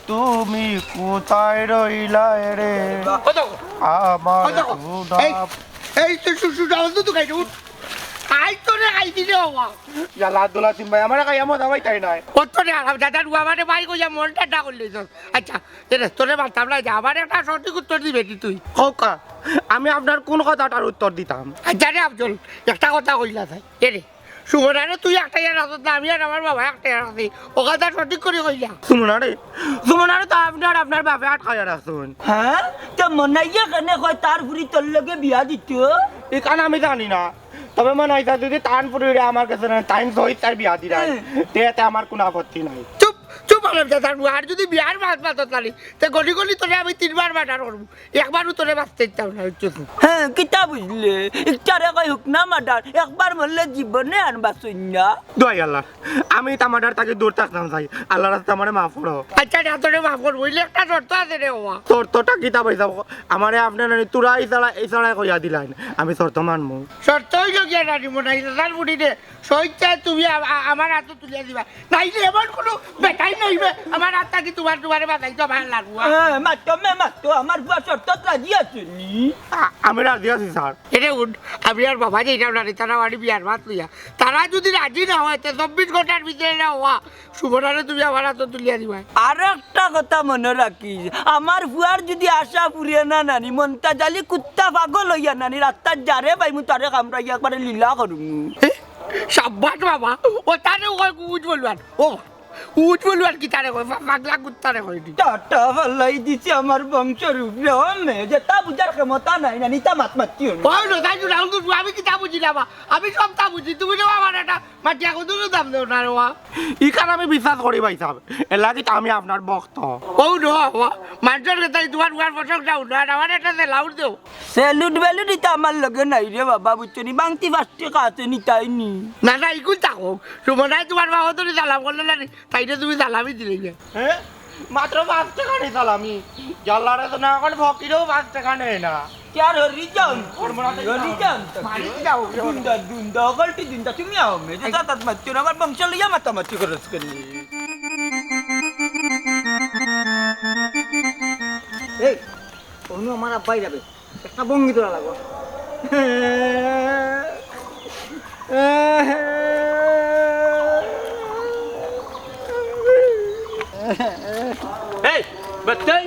তুমি কোথায় রইলা রে? ওই দেখো, আমার ওই দেখো, সোনা এই, এই তো সু-, সু-, সুজা বন্ধু তো খাইছে, উঠ। আই তো রে, আই দিলে বাবা। ইয়ালা আব্দুল হাসিম ভাই, আমার কাছে এমন দাবাই তাই নাই। কত রে আরাম দাদা, রুয়া মানে ভাই কইয়া মন ঠান্ডা করলে তো। আচ্ছা, এরে, তোরে মারতাম না, যা, আমার একটা সঠিক উত্তর দিবে কি তুই? কউক্কা, আমি আপনার কোন কথাটার উত্তর দিতাম? আচ্ছা রে আফজল, একটা কথা কইলা চাই। এরে, সুমনারে তুই একটা ইয়ার আছত না, আমি আর আমার বাবা একটা ইয়ার আছি। ও কথা সঠিক করি কইলা। সুমনারে, সুমনারে তো আপনি আর আপনার বাপে আটকাইয়া রাখছইন। হ্যাঁ? তে মনাইয়ে কেনে কয় তার ফুরি তোর লগে বিয়া দিতো? ইখান আমি জানি না। তবে মনাইছা যদি তান ফুরিরে আমার গেছে না, তাইন সহিত তার বিয়া দিরায়। হুম। তে এতে আমার কোনো আপত্তি নাই। চুপ, চুপ, আরাম দাদা, আর যদি বিয়ার মাত মাতত পারি, তে গলি গলি তোরে আমি তিনবার murder করমু। একবারও তোরে বাঁচতে দিতাম না, বুঝছো তো? হ্যাঁ, কিতা বুঝলে? ইকটারে কয় হুকনা murder, একবার মরলে জীবনে আর বাঁচইন না। দোয়াই আল্লাহ, আমি ইতা murder থাকি দূর থাকতাম চাই। আল্লাহর রাস্তায় আমারে মাফ করো। আচ্ছা, যা তোরে মাফ করমু, অইলে একটা শর্ত আছে রে বাবা। শর্তটা কিতা ভাই সাব? আমারে আপনে নানি তোরা ইছাড়া, ইছাড়া কইয়া দিলাইন, আমি শর্ত মানমু। শর্ত অইলো গিয়া নানি মনাই, তার বুড়ি রে, স্বেচ্ছায় তুমি আ-, আ-, আমার আতো তুলিয়া দিবা। নাইলে এমন কুনু বেটাইন নাইবে, আমার আত থাকি তোমার, তোমারে বাঁচাইতো আমার লাগবো। হ্যাঁ, মাতো মে মাতো, আমার ফুয়া শর্তত রাজি আছে নি? আ-, আমি রাজি আছি, স্যার। এরে উঠ, আমি আর বাবা যাইতাম না রে, তারা বাড়ি বিয়ার মাত লইয়া। তারা যদি রাজি না অয়, তে চব্বিশ ঘন্টার ভিতরে না অওয়া, সুবর্ণারে তুমি আমার আতো তুলিয়া দিবায়। আর একটা কথা মনো রাখিস, আমার ফুয়ার যদি আশা ফুরে না নানি, মন্তাজ আলি কুত্তা পাগল অইয়া নানি, রাস্তাত যারে পাইমু তারে কামড়াইয়া একবারে লীলা করমু। এ, সাব্বাস বাবা, ও তারে কয় উজ বলবান। ও, উজ বলবান কিতারে কয়, পা-, পাগলা কুত্তারে কয় নি। টাটা ফালাই দিছে আমার বংশর উপরে, ও মে, যেটা বুঝার ক্ষমতা নাই, নানি তা মাত মাতিও না। ও, না, তাই তো রাহুল, আমি কিতা বুঝি না বা, আমি সবতা বুঝি, তুমি তো আমার একটা মাটিয়া কদুরও দাম দেও না রে ওয়া। ইখান আমি বিশ্বাস করি ভাই সাব, এর লাগি তো আমি আপনার ভক্ত। ও নো, ওয়া, মানষর কথায় তোমার উয়ার প্রশংসা উঠো, আর আমার একটা সেলাউট দেও। সেলুট বেলুট ইতা আমার লগে নাই রে বাবা, বুঝছো নি? বাংতি পাঁচ টেকা আছে নি, তাই নি? না, না, ইগুন থাকো। সুমনায় তোমার বাবা তো সালাম করলে না রে, তাইরে তুমি সালামই দিলে গিয়া। হ্যাঁ? মাত্র পাঁচ টেকা নি সালামি। জাল্লারে তো না করে ফকিরেও পাঁচ টেকা নেয় না। ইয়ার হরি যাও, হরি যাও। মারি যাও। দুন্দা, দুন্দা, অকলটি দুন্দা, তুমি আও মে, যে তাত মাতিও না, আমার বংশ লইয়া মাতামাতি খরচ করি। এই, অনু আমার আব্বাই যাবে, একটা ভঙ্গি তোরা লাগো। এই, বাচ্চাই,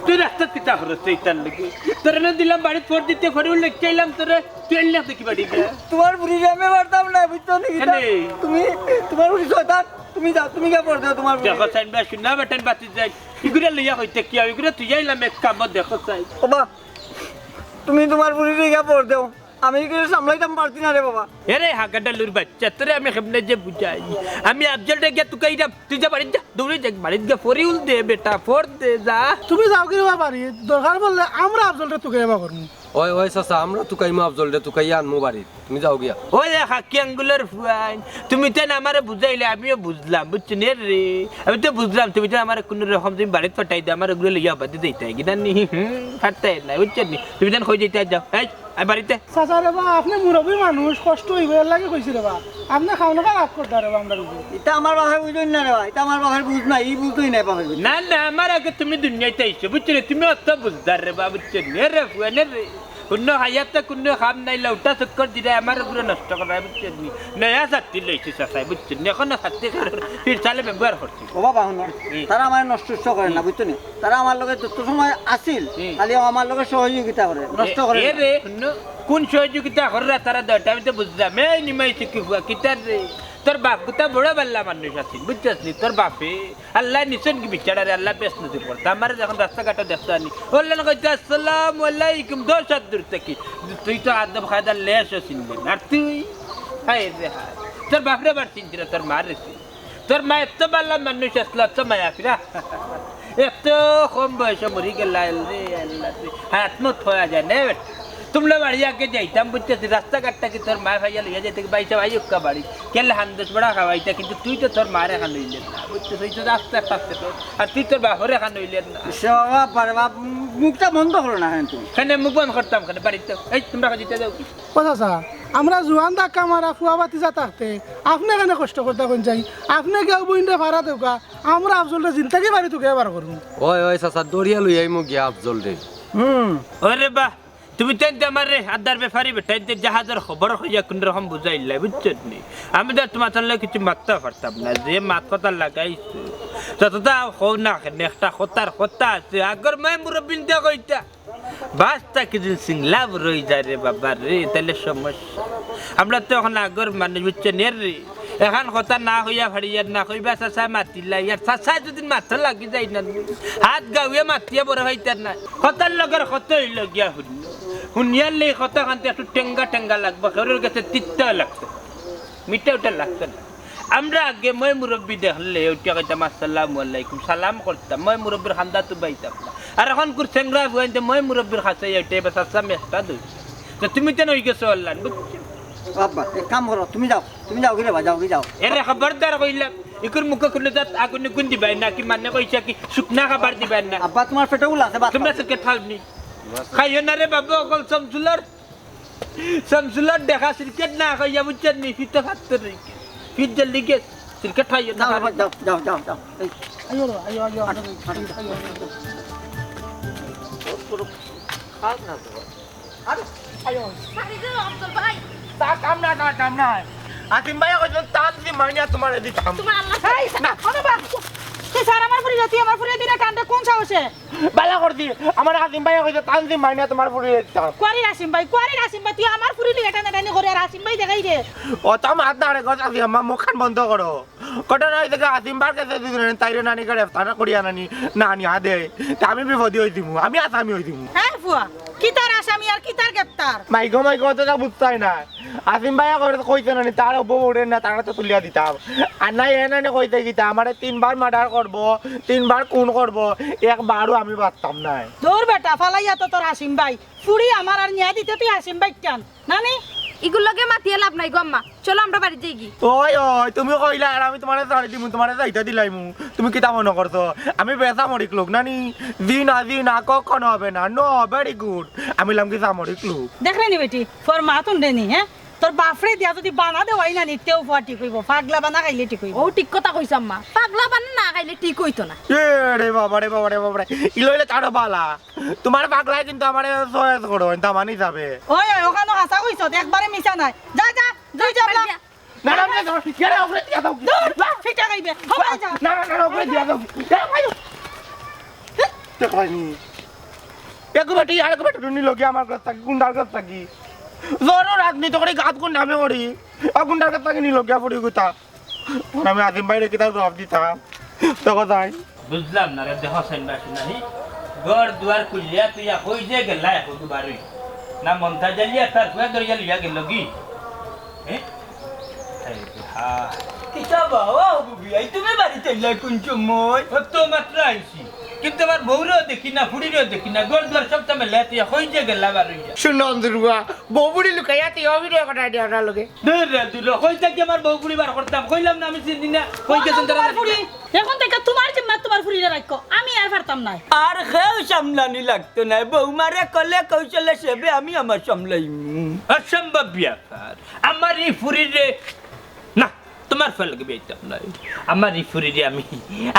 তুই রাস্তাত কিতা করস ইতার লাগি? তোরে না দিলাম বাড়িত ফোন দিতে, ঘরে উঠলে চাইলাম তোরে, তুই আনলে দেখি বাড়ি গিয়া। তোমার বুড়ি আমি পারতাম না, বুঝছো নি? কেনে? তুমি, তোমার বুড়ি শয়তান, তুমি যাও, তুমি গিয়া পড় দেও তোমার বুড়ি। দেখো, সাইন বা শুননা বেটান বাতি যাই। ইগুরে লইয়া কইতে কি, ইগুরে তুই আইলাম এক কামত দেখো চাই। ওবা, তুমি তোমার বুড়ি গিয়া পড় দেও। আমি কিন্তু সামলাইতাম পারছি না রে বাবা। এরে হাগাডালুর বাচ্চা, তোরে আমি কেমনে যে বুঝাই। আমি আফজলরে গিয়া তুকাইরাম, তুই যা বাড়িত যা, দৌড়ে যা বাড়িত গিয়া ফরি উল দে বেটা, ফর দে যা। তুমি যাওগি রে বাবা রে, দরকার পড়লে আমরা আফজলরে তুকাইবা করমু। ওই, ওই চাচা, আমরা তুকাইমু আফজলরে, তুকাইয়া আনমু বাড়িত। তুমি যাওগিয়া। ওই এক হাকি আঙ্গুলর ফুয়াইন, তুমি তেন আমারে বুঝাইলে আমিও বুঝলাম, বুঝছো নি রে? আমি তো বুঝলাম তুমি তেন আমারে কুনু রকম তুমি বাড়িত পাঠাই দে, আমার ওগুলো লইয়া বাদে যাইতায় কি জানি, হুম, পারতায় না, বুঝছো নি? তুমি তেন কই যাইতায় যাও, এই। আয় বাড়িতে। চাচা রে বা, আপনে মুরব্বি মানুষ, কষ্ট অইবো, এরলাগি কইছি রে বা। আপনে খাওন খারাপ করতা রে বা আমরার উপরে। ইতা আমার বাপে বুঝইন না রে বা, ইতা আমার বাপর বুঝ নাই, ই বুঝতই নাই বাপর বুঝ। না, না, আমার আগে তুমি দুনিয়াত আইছো, বুঝছো নি? তুমি অত বুঝদার রে বা, বুঝছো নি? এ রে ফুয়া, নে রে। কুনু হায়াতে কুনু কাম নাই, লউটা চক্কর দিরায় আমার উপরে নষ্ট করায়, বুঝছো নি? নয়া ছাত্তি লইছি চাচায়, বুঝছো নি? অখনো ছাত্তি ফির সালে ব্যবহার করছি। ও বাবা, হুনো, হুম। তারা আমারে নষ্ট-টষ্ট করে না, হুম। বুঝছো নি? তারা আমার লগে যত সময় আছিল, হুম। খালি আমার লগে সহযোগিতা করে, নষ্ট এ, করে এ না। রে, হুনো, কুন সহযোগিতা কররা তারা দেওটা আমি তো বুঝলাম। এই নিমাই শিখি ফুয়া, কিতার রে? তোর বাপ গুতা বড় বালা মানুষ আছিল, বুঝছস নি? তোর বাপে আল্লায় নিছইন কি বিচারারে, আল্লায় বেহেস্ত নসিব করতা। আমারে যখন রাস্তাঘাটো দেখতা নি, অউলান কইতা, "আসসালামু আলাইকুম", দশ হাত দূর থাকি। তুই তো আদব কায়দার লেশও চিনলি না। আর তুই? হায় রে হায়। তোর বাপরে বার চিনতি না, তোর মারে চিন। তোর মা এত বালা মানুষ আছলা, এত মায়া ফিরা। এত কম বয়সে মরি গেলা, আল্লাহ রে, আল্লাহ রে। হায়াত মউত কওয়া যায় না, বেটা। তুমরা বাড়ি আগে যাইতাম, বুঝছস, রাস্তাঘাট থাকি তোর মায় পাইয়া লইয়া যাইতা, ভাই সাব, আইউক্কা বাড়ি। কেলে হান্দস বড়া খাওয়াইতা, কিন্তু তুই তো তোর মারে খান অইলে না, বুঝছস, ওই তো রাস্তা ফাঁসে তো, আর তুই তোর বাপরে খান অইলে না। সে বাবা, বারে বাপ, মুখটা বন্ধ করো না কিন্তু। কেনে মুখ বন্ধ করতাম, কেনে বাড়িত? এই, তুমরা কাজিতে যাও কি? ও চাচা, আমরা জুয়ান ধাক্কা মারা ফুয়া ভাতিজা থাকতে, আপনে কেনে কষ্ট করতা কইন চাই? আপনে গিয়া বইনরে ফারা দেউক্কা, আমরা আফজলরে জিন্তাগি বাড়ি তুকে বার করমু। ওই, ওই চাচা, দরিয়া লই আইমু গিয়া আফজলরে। হুম। ওরে বাহ, তুমি তেন তো আমারে আদার ব্যাপারী বেটা, এতে জাহাজর খবর কইয়া কুন রকম বুঝাইলাই, বুঝছো নি? আমি তো তুমার লগে কিছু মাততাম পারতাম না, যে মাত কথা লাগাইছো। যতটা কও না কেনে, একটা কথার কথা আছে, আগর মায় মুরব্বিন্তে কইতা। বাস্তা কিছু সিংলা রই যায় রে বাবা রে, তাইলে সমস্যা। আমরা তো অখন আগর মানুষ, বুঝছো নি রে? এখান কথা না কইয়া ফাড়িয়ার না কইবা, চাচা মাতিলাই, আর চাচা যদি মাথা লাগি যায় না, হাত গাউয়ে মাতিয়া বড় হইতার না। কথার লগর কত অইল গিয়া হুনি। হুনিয়ার লেই কথা খানতে একটু টেঙ্গা টেঙ্গা লাগবো, কেউর গেছে তিত্তাও লাগতো, মিঠা উঠা লাগতো না। আমরা আগে ময় মুরব্বি দেখলে উঠিয়া কইতাম, "আসসালামু আলাইকুম", সালাম করতাম, ময় মুরব্বির খান্দা তুবাইতাম না। আর অখনকুর চেংরা ফুয়াইন্তে ময় মুরব্বির কাছে উঠে, "এবার চাচা মেস্তা দই।" তো তুমি তেন অই গেছো অল্লান, বুঝছো? আব্বা, এক কাম করো, তুমি যাও, তুমি যাও গি রে বা, যাও গি, যাও। এরে খবরদার কইলাম, ইকুর মুখো কুনু জাত আগুনে গুন দিবায় না, কি মানে কইছে কি শুকনা খাবার দিবায় না। আব্বা, তুমার পেটো উলা আছে, ভাত তুমরা খাও। সিগারেট খাওনি। খাইও না রে বাবা, অকল শামসুলর, শামসুলর দেখা সিগারেট না খাইয়া, বুঝছো নি, ফিতে ফাত্তর রইছে। ফিত জলদি গেছ, সিগারেট খাইও না। যাও, যাও, যাও, যাও, যাও। এই, আইও রে, আইও, আইও, আইও, আইও, আইও, আইও। খাস না তো। আরে, আইও। আরে গো, আফজল ভাই। তা কাম না, তা কাম না। আসিম ভাই কইছে, "তানজিম মাইনা তুমারে দিতাম।" তুমার আল্লাহ এই, না। ও বাবা, তুই স্যার আমার ফুরিরে, তুই আমার ফুরিরে দিলে টানটা কোন সাহসে? বালা করছি, আমার আসিম ভাই কইছে, "তানজিম মাইনা তুমার ফুরিরে দিতাম।" কুয়ারির আসিম ভাই, কুয়ারির আসিম ভাই, তুই আমার ফুরি লইয়া টানাটানি করে আর আসিম ভাই দেখাই দে। ও তো মাত না রে গো, আসিম আম্মা, মুখখান বন্ধ করো। ঘটনা অইছে কি, আসিম ভাইর গেছে দুই দিন তাইরে নানি গ্রেফতার করিয়া নানি, নানি হাদে। তে আমি বিপদি অই দিমু, আমি আসামি অই দিমু। হ্যাঁ ফুয়া, কিতার আসামি আর কিতার গ্রেফতার? মাইগো, মাইগো, অতটা বুঝতায় না। আসিম ভাইয়ে কইছে নানি, তার বউ উঠে না, তারা তো তুলিয়া দিতাম। আর না, এ নানি কইছে কিতা, আমারে তিনবার মার্ডার করবো, তিনবার খুন করবো, একবারও আমি বাঁচতাম নায়। দূর বেটা, ফালাইয়া তো তোর আসিম ভাই। ফুরি আমার আর ন্যায় দিতে তুই আসিম ভাই কেন? নানি? ইগুর লগে মাতিয়া লাভ নাই গো আম্মা, চলো আমরা বাড়িত যাইগি। ওই, ওই, তুমি কইলা আর আমি তুমারে ছাড়ি দিমু, তুমারে যাইতা দিলাইমু। তুমি কিতা মনো করছো? আমি বেচা মরিক লোক, নানি? জি না, জি না, কখনো হবে না। No, very good। আমি লামগি চা মরিক লোক। দেখরে নি বেটি, ফর মা তুন রে নি, হ্যাঁ? তোর বাফরে দিয়া যদি বানা দেওয়াই না নি, তেও ফুয়া ঠিক অইবো। পাগলা বানা খাইলে ঠিক অইবো। ও ঠিক কথা কইছ আম্মা, পাগলা বানা না খাইলে ঠিক অইতো না। এ রে বাবা রে, বাবা রে, বাবা রে। ইলা অইলে তারও বালা। তুমার পাগলায় কিন্তু আমারে চয়েস করো, দামান হিসাবে। ওই, ওই, অখানো হাছা কইছস, একবারে মিছা নায়। যা, যা, যা, যা, যা, যা। না, না, না, না, না, না, ওরে দিয়া দাও। দূর, ফিটা খাইবে। হবাই যা। না, না, না, না, ওরে দিয়া দাও। এ, ভাই। দেখো নি। এক বেটি, আর এক বেটি নিল গিয়া আমার কাছ থাকি, গুন্ডার কাছ থাকি। জোরও রাগ নি, তো করে গাত গুন্ডা আমি করি। আর গুন্ডার কাছ থাকি নিল গিয়া পড়ি গুতা। আর আমি আজিম ভাইরে কিতা জবাব দিতাম? দেখো তাই। বুঝলাম না রে, দেখো সেন বাসু নাহি। ঘর দুয়ার খুলিয়া তুই কই যে গেলা এখন তো বারই। না মন্তা জালিয়া তার ফুয়া ধরিয়া লইয়া গেল কি? হ্যাঁ? এই রে হা। কিতা বাবা, ও বুবি, এই তুমি বাড়িত আইলা কোন সময়? ও তো মাত্র আইছি। কিন্তু আমার বউরেও দেখি না, ফুড়িরেও দেখি না, ঘর দুয়ার সব তো মেলে আছে, কই যে গেলা বার অইয়া। হুনো অন্ধুর ফুয়া, বউ ফুড়ি লুকাইয়া তুই অভিনয় করাই দে ওটার লগে। দূর রে, দূর রে, কই থাকি আমার বউ ফুড়ি বার করতাম, কইলাম না আমি চিনি না, কই গেছেন তারা? তোমার ফুড়ি, এখন থাকি তোমার জিম্মাত তোমার ফুড়িরে রাখো, আমি আর পারতাম নায়। আর কেউ সামলানি লাগতো নায়, বৌমারে কলে কৌশলে সেবে আমি আমার সামলাইমু। অসম্ভব ব্যাপার, আমার ই ফুড়িরে, না, তোমার ফুয়ার লগে বিয়া দিতাম নায়, আমার ই ফুড়িরে আমি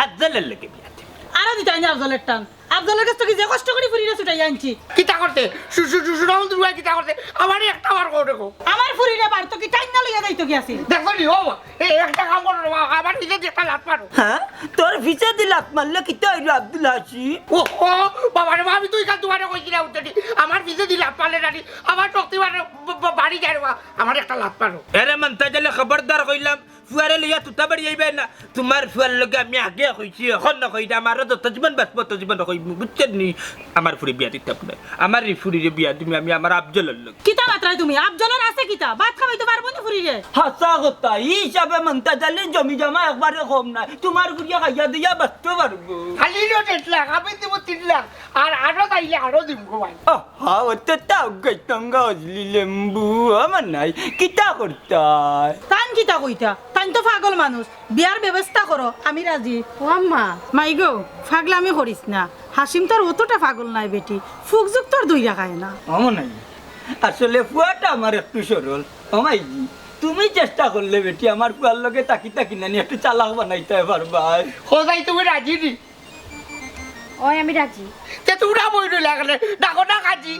আফজলর লগে বিয়া দিমু। আরো দিতাই না আফজলর টান। আফজলর গেছ থাকি যে কষ্ট করি ফুড়িরে ছুটাইয়া আনছি। কিতা করতে? শু-, শু-, শু-, হুনো অন্ধুর ফুয়া কিতা করতে? আমারে একটা বার কও দেখো। আমার ফুড়িরে বার তো কি টাইন্না লইয়া যাইতো কি আছিল? দেখো নি, ও বা, এ, একটা কাম করো রে বাবা, আমার পিছেদি একটা লাথ মারো। হ্যাঁ? তোর পিছেদি লাথ মারলে কিতা অইলো আব্দুল হাসি? ও, ও, বাবা রে বাবা, আমি তো ইখান তোমারে কইছি না উঠতে দি। আমার পিছেদি লাথ মারলে নানি, আমার শক্তি বাড়ে, ব-, ব-, বাড়ি যায় রে বাবা, আমারে একটা লাথ মারো। এরে মন্তাজ আলী, খবরদার কইলাম, ফুয়ারে লইয়া তুতা বাড়ি আইবে না। তোমার ফুয়ার লগে আমি আগে কইছি, এখন না কইরা, আমারও যত জীবন বাঁচবো, তত জীবন কইমু, বুঝছো নি? আমার ফুড়ি বিয়া দিতাম নায়, আমার ই ফুড়িরে বিয়া দিমু আমি আমার আফজলর লগে। কিতা মাতরায় তুমি? আফজলর আছে কিতা? ভাত খাওয়াইতো পারবো নি ফুড়িরে? হাছা কথা, ই হিসাবে মন্তাজ আলীর জমি জমা একবারে কম নায়, তোমার ফুড়িয়ে খাইয়া দিয়া বাঁচতো পারবো। খালি লো দেড় লাখ, আমি দিমু তিন লাখ, আর আরো চাইলে আরো দিমু গো ভাই। আহা, অত তাও গইতঙ্গা হজলি লেম্বু, আমার নাই, কিতা করতায়? তাইন কিতা কইতা? তাইন তো পাগল মানুষ। বিয়ার ব্যবস্থা করো, আমি রাজি। ও আম্মা। মাই গো, পাগলামি করিস না। হাসিম তোর অতটা পাগল নায় বেটি। ফুকজুক তোর দইরা খায় না। অমন নাই। আসলে ফুয়াটা আমার একটু সরল। ও মাইজি, তুমি চেষ্টা করলে বেটি আমার ফুয়ার লগে তাকি তাকি নানি একটু চালাক বানাইতায় পারবায়। ও যাই তুমি রাজি নি? ওই আমি রাজি। তে তোমরা বই রইলে এখানে, ডাকো না কাজী।